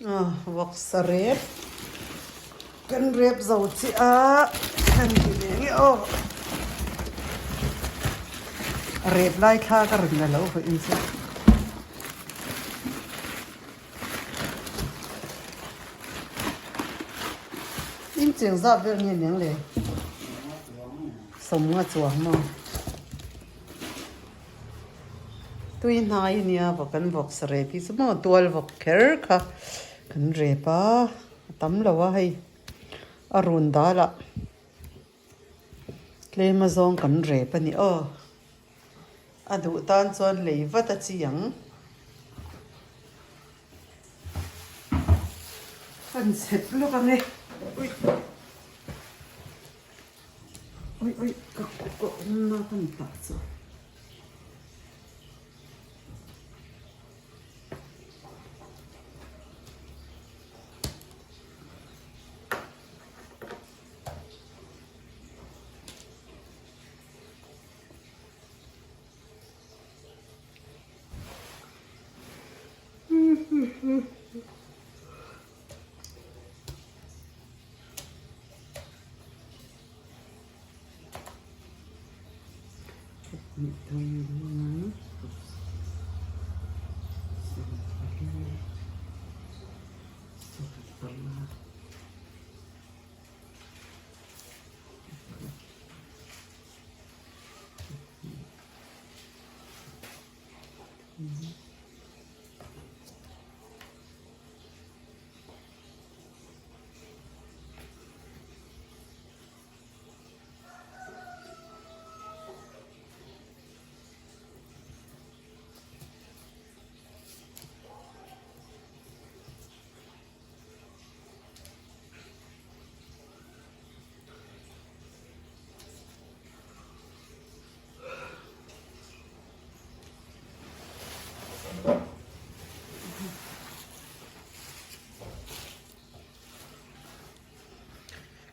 Vawksa rep kan rep zo chiah a kan ti ve nge aw a rep lai thla ka rawn la lo vawiin chu. In cheng zat vel nge niang le sawmnga chuang maw. Tui hnai a nia vawk an vawk sa rep hi chu maw tual vawk kher kha kan rep a a tam lo a hei a run dal ah tlem azawng kan rep a ni aw a duh tan chuan lei vat a chi ang kan chep lawk ang e. Oi oi ka ka awmna ka ni tak chu.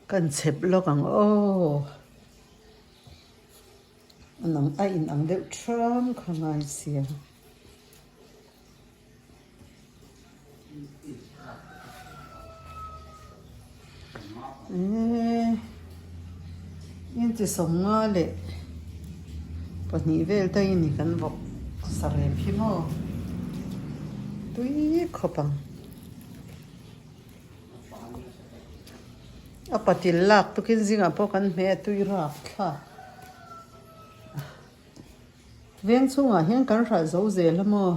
Kan chep lawk ang aw an ang a in ang deuh ṭham kha ngai sia. Eee inti sawmnga leh pahnih vel te hi ni kan vawk sa rep hi maw tui khawp ang a patil lak tukin zingah pawh kan hmeh a tui rap thlak veng chhungah hian kan hralh zo zel a maw.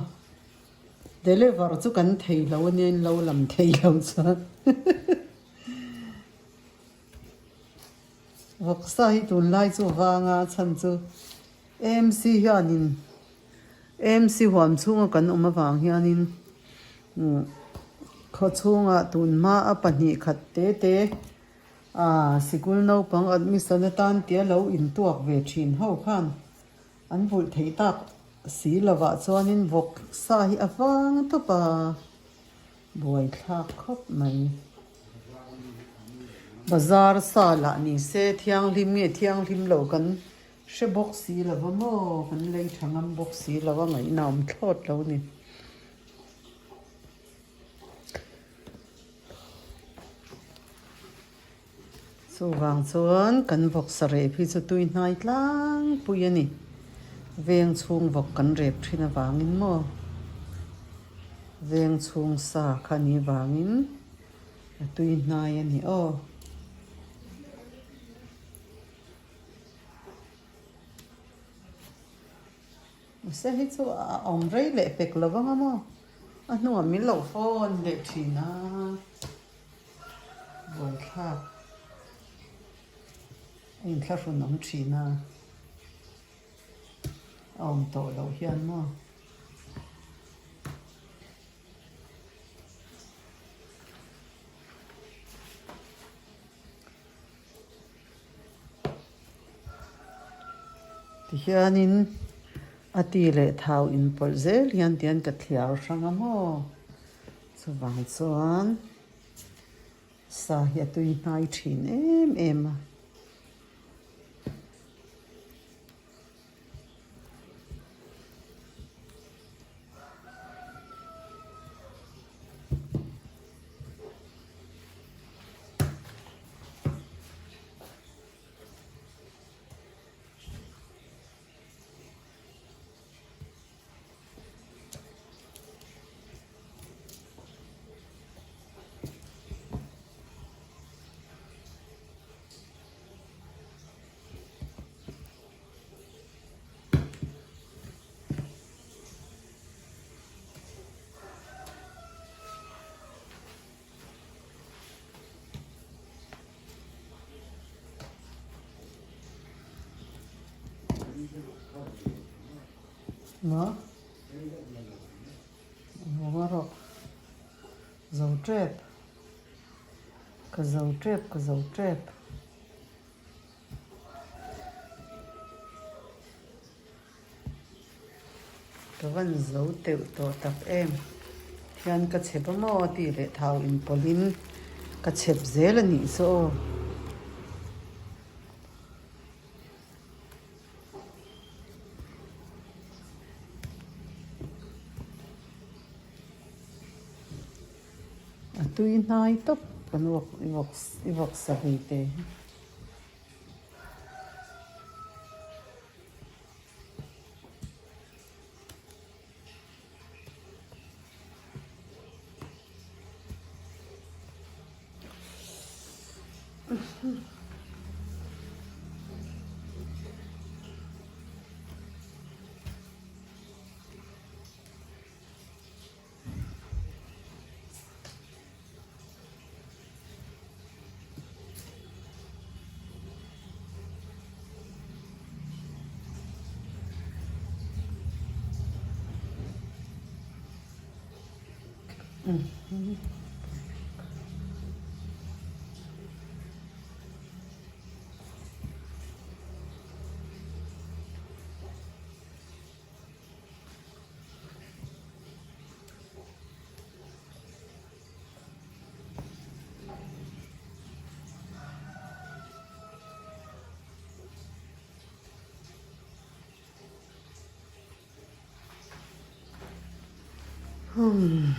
Deliver chu kan thei lo ania in lo lam thei lo chuan Vawksa hi tunlai chu vanga chhan chu AMC hianin AMC huam chhunga kan awm avang hianin khaw chhungah tunhma a pahnih khat te te ah sikul naupang admission atan tia lo intuak ve thin ho khan An vulh theih tak si lovah chuanin vawk sa hi a vang tawp a, buaithlak khawp mai. Bazar sa lah ni se thianghlim nge thianghlim lo kan hre bawk si lova maw, kan lei tha ngam bawk si lova ngaihna awm thlawt lo ni. Chuvang chuan kan vawksa rep hi chu tui hnai tlangpui a ni. Veng chhung vawk kan rep thin avangin maw veng chhung sa kha ni vangin a tui hnai a ni aw. Mahse hei chu a awm rei leh pek lo vang a maw a hnuah min lo phone leh thin a. Buaithlak a inthlahrun awm thin a, a awm tawh loh hian maw. Tihianin a ti leh thau inpawlh zel hian tihian ka thliar hrang a maw. Chuvang chuan sa hi a tui hnai thin em em a. Maw? Vawng rawh. Zo tep. Ka zo tep ka zo tep. Ka van zo teuh tawh tak em. Hian ka chep a maw tih leh thau inpawlhin ka chep zel a nih chu aw. A tui hnai tawp kan vawk i vawk sa ve te. Humm.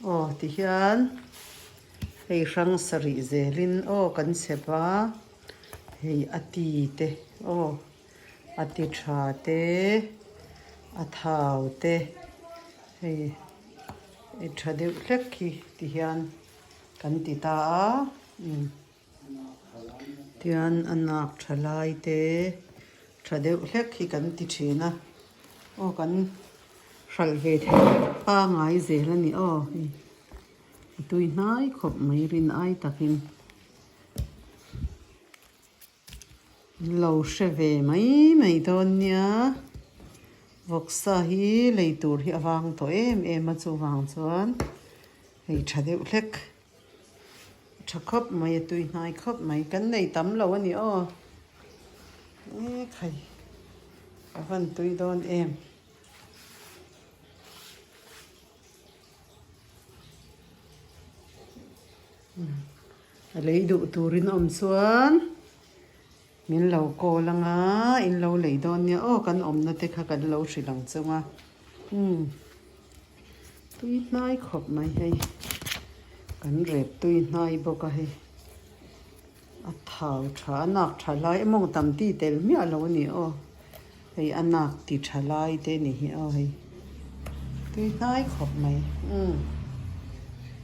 Aw tihian hei hrang sarih zelin aw kan chep a hei a ti te aw a ti tha te a thau te hei tha deuh hlek hi tihian kan ti ta a umm. Tian a nak tha lai te tha deuh hlek hi kan ti thin a aw kan hralh ve theih pangai zel a ni aw hei a tui hnai khawp mai rin ai takin lo hre ve mai mai dawn nia vawksa hi lei tur hi a vang tawh em em a chuvang chuan hei tha deuh hlek. Tha khawp mai a tui hnai khawp mai kan nei tam lo a ni aw e khai a van tui dawn em. A lei duh turin a awm chuan min lo call anga in lo lei dawn nia aw kan awmna te kha kan lo hrilh ang chung a umm. Tui hnai khawp mai hei kan rep tui hnai bawk a hei a thau tha a nak tha lai a mawng tam ti tel miah lo a ni aw hei a nak ti tha lai te ni hi aw hei tui hnai khawp mai umm.